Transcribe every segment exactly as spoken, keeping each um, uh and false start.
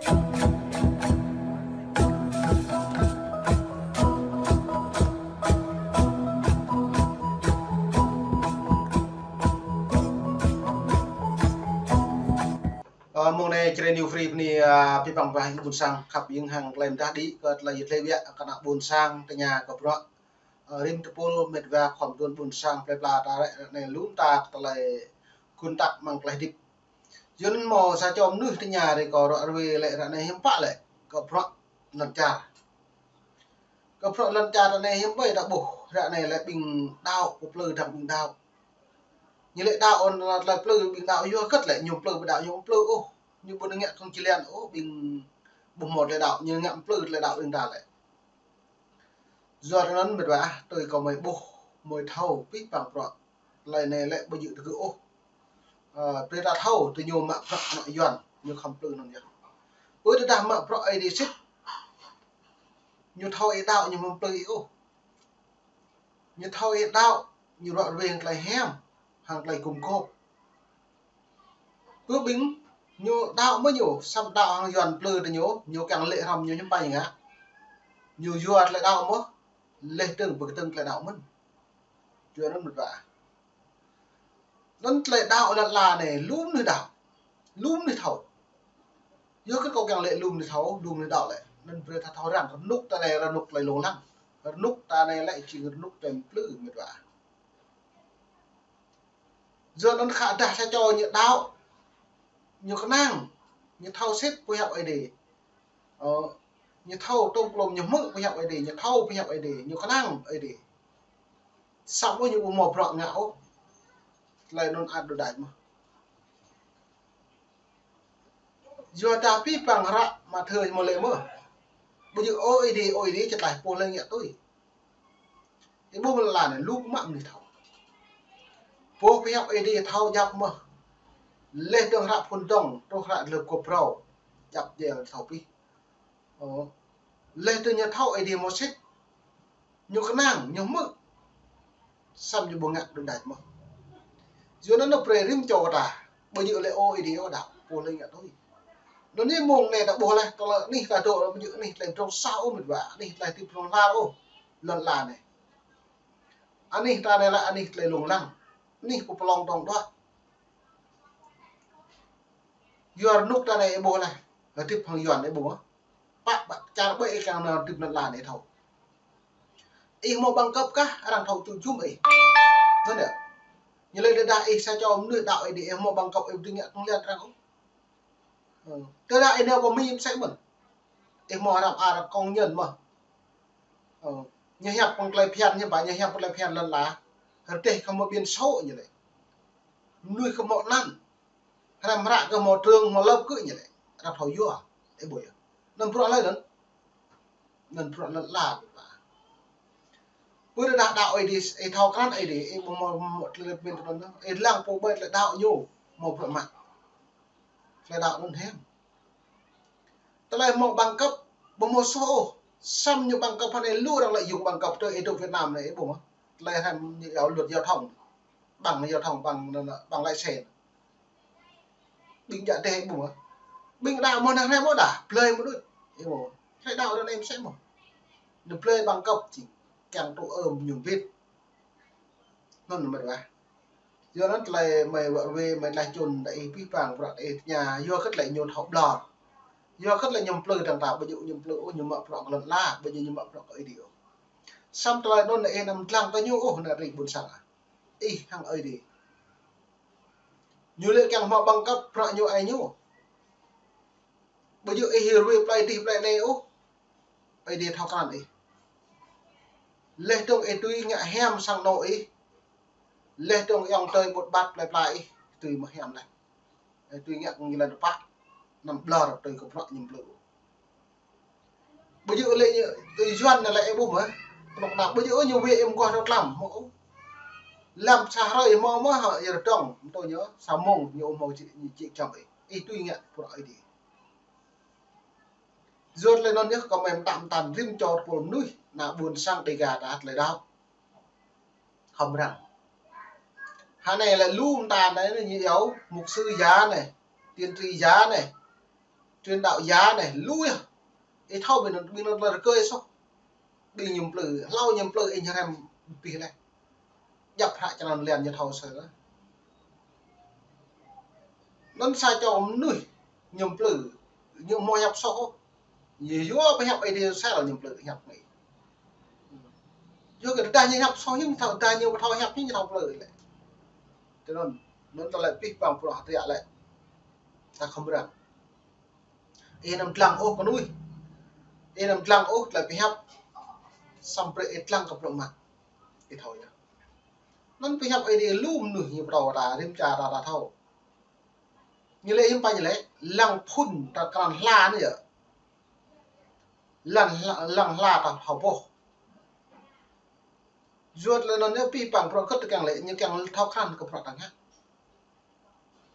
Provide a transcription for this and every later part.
Ơ, mông anai Jrai New Free bơni, ơ, abih bang ƀing ƀuôn sang khăp ƀing hăng tơlơi mơdah đĭ kơ tơlơi yơh tơlơi ƀiă kơ ană ƀuôn sang tơña kơ bruă. Ơ, rĭm tơpul met wa khua mơduôn ƀuôn sang plơi pla ta ră anai lŏm ta kơ tơlơi gun tăk mơ̆ng tơlơi hơdip. Yua anŭn hmâo sa čô mơnuih tơña rei kâo ră ruai lĕ ră anai hiư̆m pă lĕ kơ bruă lŏn čar. Kơ bruă lŏn čar ră anai hiư̆m ƀơi ta ƀuh ră anai lĕ ƀing đaŏ, pơplư dăng ƀing đaŏ. Ñu lĕ đaŏ ôn tơlơi plư ƀing đaŏ yua hơget lĕ ñu plư ƀu đaŏ ñu plư ôh. Ñu ƀu ngă kông či lian ôh ƀing ƀu hmâo tơlơi đaŏ, ñu ngă plư tơlơi đaŏ ƀing ta lĕ. Yua anŭn met wa ah, tui kâo mơi ƀuh, mơi thâo abih bang bruă. Tơlơi anai lĕ ƀu djơ̆ tơgŭ ôh. Ơ, brơi ta thâo, tui ñu mă bruă ană Yuan, ñu khŏm plư anŭn yơh. Pơ tơdah mă bruă Aê Diê sĭt, ñu thâo ih đaŏ, ñu mơ̆ plư ih ôh. Ñu thâo ih đaŏ, ñu ră ruai hăng tơlơi hiam, hăng tơlơi gum gôp. Pơ ƀing ñu đaŏ mơ̆ ñu, samơ̆ đaŏ hăng Yuan plư tơ ñu, ñu kiăng lĕ hrŏm ñu hiư̆m pă ñu ngă. Ñu yua tơlơi đaŏ mơ̆, leh dơ̆ng pơkơdơ̆ng tơlơi đaŏ mơ̆n. Yua anŭn met wa. Anŭn tơlơi đaŏ lŏn ala anai, lŏm anai đaŏ, lŏm anai thâo. Yua kơ kâo kiăng lĕ lŏm anai thâo, lŏm anai đaŏ lĕ. Anŭn brơi ta thâo răng, rơnŭk ta anai rơnŭk tơlơi lông lăng. Rơnŭk ta anai lĕ či rơnŭk tơlơi plư met wa. Yua anŭn khă dah sa čô ñu đaŏ, ñu kơnang, ñu thâo sĭt pơhiăp Aê Diê. Ơ, ñu thâo tŏm klŏm ñu hmư̆ pơhiăp Aê Diê, ñu thâo pơhiăp Aê Diê, ñu kơnang Aê Diê. Samơ̆ ñu ƀu hmâo bruă ngă ôh. Tơlơi anŭn ăt đôč đač mơ̆. Yua dah abih bang hră Mathiơ hmâo lĕ mơ̆. Ƀu djơ̆ ơ Aê Diê, ơ Aê Diê, či tlaih pô lĕ ngă tui. Ih ƀuh lŏn ala anai, lu mă mơnuih thâo. Pô pơhiăp Aê Diê thâo djăp mơ̆. Leh dơ̆ng hră phŭn dŏng, truh hră lơ̆p kơ prâo. Djăp djel thâo abih. Ơ. Leh dơ̆ng ñu thâo Aê Diê hmâo sĭt. Ñu kơnang, ñu hmư̆. Samơ̆ ñu ƀu ngă đôč đač mơ̆. Yua anŭn brơi rĭm čô ta, ƀu djơ̆ lĕ ơ Aê Diê ôh đaŏ, pô lĕ ngă tui. Anŭn anai mông anai ta ƀuh leh, tơlơi anih ta dŏ, ƀu djơ̆ anih tơlơi pơdrŏng sa ôh met wa, anih tơlơi hơdip hlŏng lar ôh, lŏn ala anai. Anih ta anai lĕ anih tơlơi lông lăng, anih pơplông tong đuaĭ. Yua rơnŭk ta anai ih ƀuh leh, hơdip hăng Yuan ih ƀuh mơ̆. Pă, pă, čar ƀơi ih kiăng nao hơdip lŏn ala anai thâo. Ih hmâo bằng cấp kah, arăng thâo čŭ jum ih. Anŭn yơh. Ñu lĕ tơdah ih sa čô mơnuih đaŏ Aê Diê, ih hmâo bằng cấp ih ƀu dưi ngă kông lian arăng ôh. Ơ, tơdah ih nao pơ Mi mơsĕ mơ̆n. Ih hmâo hrăm ar công nhân mơ̆. Ơ, ñu hiăp pơ̆ng tơlơi phiăn ñu ba, ñu hiăp pơ̆ng tơlơi phiăn lŏn ala. Rơdêh kơ hmâo biển số ñu lĕ. Mơnuih kơ hmâo anăn. Hrăm hră kơ hmâo trường, hmâo lớp kơ ñu lĕ. Arăng thâo yua. Ih ƀuh yơh. Anŭn bruă hlơi anŭn. Anŭn bruă lŏn ala met wa. Pơ tơdah đaŏ Aê Diê, ih thâo krăn Aê Diê, ih ƀu hmâo, hmâo tơlơi pơmĭn tơnŭn. Ih lăng pô ƀơi tơlơi đaŏ ñu, hmâo bruă mă. Tơlơi đaŏ anŭn hiam. Tơlơi hmâo bằng cấp, ƀu hmâo soh ôh. Samơ̆ ñu bằng cấp hơnai lu arăng lĕ yŭng bằng cấp tơ ih dŏ Việt Nam anai ih ƀuh mơ̆. Tơlơi hrăm ñu iâu luật giao thông. Bằng giao thông, bằng, bằng lái xe. Ƀing djă dêh ih ƀuh mơ̆. Ƀing đaŏ mơ̆ năng hrăm mơ̆ đah, blơi mơ̆ đôč. Ih ƀuh. Hrơi đaŏ ră anai mơsĕ mơ̆. Ñu blơi bằng cấp či. Kiăng tŭ ơm ñu wĭt. Anŭn met wa. Yua anŭn tơlơi mơi wă ruai, mơi tlaih čun đa ih abih bang bruă đa ih tơña, yua hơget lĕ ñu thâo ƀlŏr. Yua hơget lĕ ñu plư dăng ta, ƀu djơ̆ ñu plư ôh, ñu mă bruă kơ lŏn ala, ƀu djơ̆ ñu mă bruă kơ Aê Diê ôh. Samơ̆ tơlơi anŭn đa ih anăm dlăng kơ ñu ôh, ană rĭm ƀuôn sang ah. Ih hăng Aê Diê. Ñu lĕ kiăng hmâo bằng cấp, bruă ñu ai ñu. Ƀu djơ̆ ih ruai plơi adih plơi anai ôh. Aê Diê thâo krăn ih. Leh dơ̆ng ih tui ngă hiam sang anŏ ih. Leh dơ̆ng ayŏng adơi ƀut ƀat plơi pla ih, tui mơ̆ hiam leh. Ih tui ngă kơ ñu lăn tơpă. Anăm ƀlŏr tui kơ bruă ñu plư. Ƀu djơ̆ lĕ ñu, tui Yuan anai lĕ ih ƀuh mơ̆. Kơnuk kơna ƀu djơ̆ ñu wĕ ih mơguah tơlăm mơ̆. Lăm sa hrơi mơ̆ mơ̆ hă, ih rơdŏng, mơ̆ tui ñu, sa mông ñu ƀu hmâo či, či čăm ih. Ih tui ngă bruă Aê Diê. Yua tơlơi anŭn yơh kơ mơi mơtam mơtam rĭm čô tơpul mơnuih, ană ƀuôn sang Dêga ta tơlơi đaŏ. Khŏm răng. Hơnai lĕ lŏm ta anai ñu iâu, mục sư ya anai, tiến sĩ ya anai. Truyền đạo giả anai, lu yơh. Ih thâo ƀing anŭn, ƀing anŭn tơlơi rơgơi soh. Ƀing ñu plư, hlâo ñu plư, ih ñu hrăm pih leh. Djăp hră čơnăn lian ñu thâo sơ̆. Anŭn sa čô mơnuih ñu plư, ñu hmâo hiăp soh ôh. Yua pơhiăp Ơi Adai sel ñu plư hiăp anai. Yua kơ tơdah ñu hiăp soh, ñu thâo, tơdah ñu thâo hiăp, ñu thâo plư leh. Tui anŭn, anŭn tơlơi pih pang bruă hơdră leh. Ta khŏm răng. Ih anăm dlăng ôh kơ mơnuih. Ih anăm dlăng ôh tơlơi pơhiăp. Samơ̆ brơi ih dlăng kơ bruă mă. Ih thâo yơh. Anŭn pơhiăp Ơi Adai lu mơnuih ñu pơtô ta, rĭm čar ta, ta thâo. Ñu lĕ hiư̆m pă ñu lĕ, lăng phŭn ta krăn hla anai yơh. Lăng hla, lăng hla ta thâo boh. Yua tơlơi anŭn yơh pih pang bruă kơ̆t tơ kiăng lĕ, ñu kiăng thâo krăn kơ bruă ta ngă.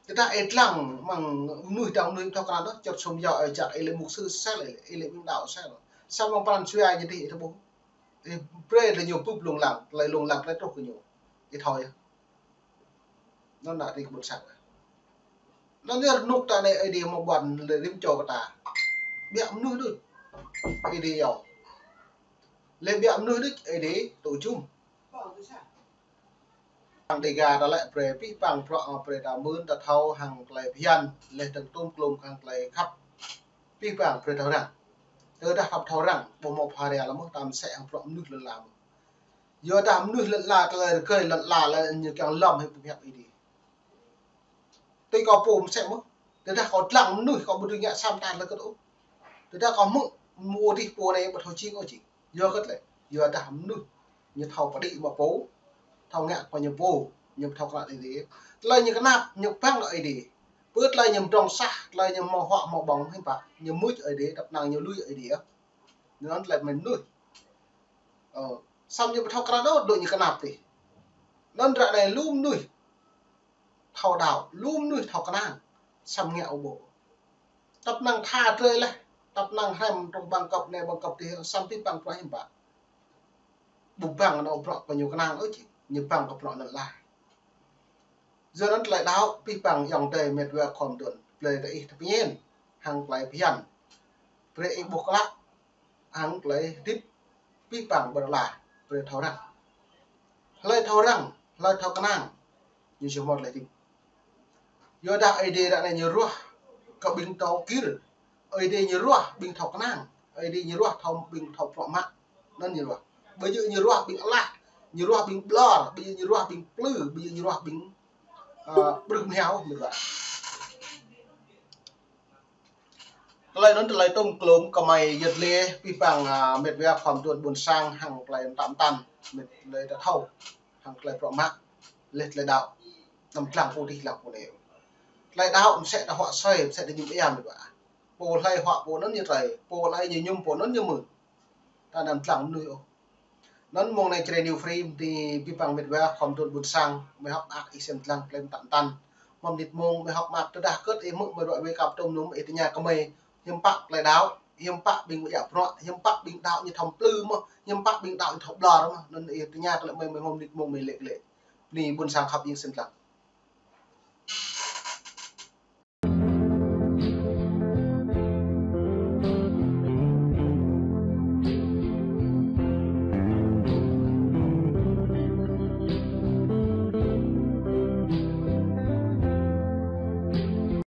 Tơdah ih dlăng mơ̆ng mơnuih dang mơnuih thâo krăn ôh, čơt sum yua ih jak ih lĕ mục sư sel, ih lĕ, ih lĕ ƀing đaŏ sel. Sel mơ̆ng pran jua ñu dih ih thâo ƀuh. Ih brơi tơlơi ñu bưp lông lăng, tơlơi lông lăng, tơlơi truh kơ ñu. Ih thâo yơh. Anŭn ană tring ƀôn sang. Anŭn yơh rơnŭk ta anai Ơi Adai hmâo ƀuăn lĕ rĭm čô kơ ta. Ƀiă mơnuih đôč Ơi Adai iâu. Lĕ ƀiă mơnuih đôč Ơi Adai tŭ jum. Hăng Dega ta lĕ brơi pih pang bruă, ơ, brơi ta mưn ta thâo hăng tơlơi phiăn, leh dơ̆ng tôm klôm hăng tơlơi khăp. Pih pang brơi thâo răng. Tơdah khăp thâo răng, ƀu hmâo phara lăm ôh, ta mơsĕ hăng bruă mơnuih lŏn ala mơ̆n. Yua dah mơnuih lŏn ala, tơlơi rơgơi lŏn ala lĕ ñu kiăng lŏm hĭ pơhiăp Ơi Adai. Tui kâo pô mơsĕ mơ̆n. Tơdah kâo dlăng mơnuih, kâo ƀu dưi ngă sa mơta tơlơi kơ̆t ôh. Tơdah kâo hmư̆ mơ̆ dih pô anai ƀu thâo jing ôh jing. Yua kơ̆t lĕ, yua dah mơnuih ñu thâo pơđĭ mă pô, thâo ngă kơ ñu pô, ñu thâo krăn Ơi Adai. Tơlơi ñu kơnap, ñu pơblang kơ Ơi Adai. Pơ tơlơi ñu mơdrŏng sah, tơlơi ñu hmâo huă hmâo ƀơ̆ng hiư̆m pă, ñu mưč Ơi Adai, tăp năng ñu lui Ơi Adai. Anŭn tơlơi mơnuih. Ơ, samơ̆ ñu ƀu thâo krăn ôh, dŏ ñu kơnap tih. Anŭn ră anai lu mơnuih thâo đaŏ, lu mơnuih thâo kơnang, samơ̆ ngă ƀu ƀuh. Tăp năng tha drơi leh, tăp năng hrăm truh ƀăng kŏp anai ƀăng kŏp adih, samơ̆ pih pang bruă hiư̆m pă. Ƀu bang anŏ bruă kơ ñu kơnang ôh jing, ñu bang kơ bruă lŏn ala. Yua anŭn tơlơi đaŏ, pih pang ayŏng adơi met wa khua mơduôn, brơi ta ih tơpơñen hăng tơlơi phiăn. Brơi ih ƀuh klă hăng tơlơi hơdip pih pang ƀơi lŏn ala, brơi thâo răng. Hlơi thâo răng, hlơi thâo kơnang, ñu či hmâo tơlơi hơdip. Yua dah Ơi Adai ră anai ñu ruah kơ ƀing thâo gir, Ơi Adai ñu ruah ƀing thâo kơnang, Ơi Adai ñu ruah thâo ƀing thâo bruă mă. Anŭn ñu ruah. Ƀu djơ̆ ñu ruah ƀing alah, ñu ruah ƀing ƀlŏr, ƀu djơ̆ ñu ruah ƀing plư, ƀu djơ̆ ñu ruah ƀing, ơ, ƀrưh mơhiao, ñu ruah. Tơlơi anŭn tơlơi tôm klôm kơmơi yơh lĕ pih pang, ơ, met wa khua mơduôn ƀôn sang hăng tơlơi mơtam mơtam, met tơlơi ta thâo, hăng tơlơi bruă mă, leh tơlơi đaŏ. Anăm dlăng pô dih dlăng pô anai. Tơlơi đaŏ mơsĕ ta huă asơi, mơsĕ ta mơñum ia met wa. Pô hlơi huă pô anŭn ñu trơi, pô hlơi ñu mơñum pô anŭn ñu mưn. Ta anăm dlăng mơnuih ôh. Anŭn mông anai Jrai New Free, mơ̆ng pih pang met wa khua mơduôn ƀôn sang, mơi hơ̆k mơak ih sem dlăng tơlơi mơtam mơtam. Mơ̆ng mơnit mông mơi hơ̆k mơak tơdah kơ̆t ih hmư̆ mơi ruă wake up tôm nŭm ih tơña kơmơi, hiư̆m pă tơlơi đaŏ, hiư̆m pă ƀing mơi djă bruă, hiư̆m pă ƀing đaŏ ñu thâo plư mơ̆, hiư̆m pă ƀing đaŏ ñu thâo ƀlŏr mơ̆. Anŭn ih tơña kơ lĕ mơi, mơi mơ̆ng mơnit mông mơi lĕ lĕ. Bơni ƀôn sang khăp ih sem dlăng.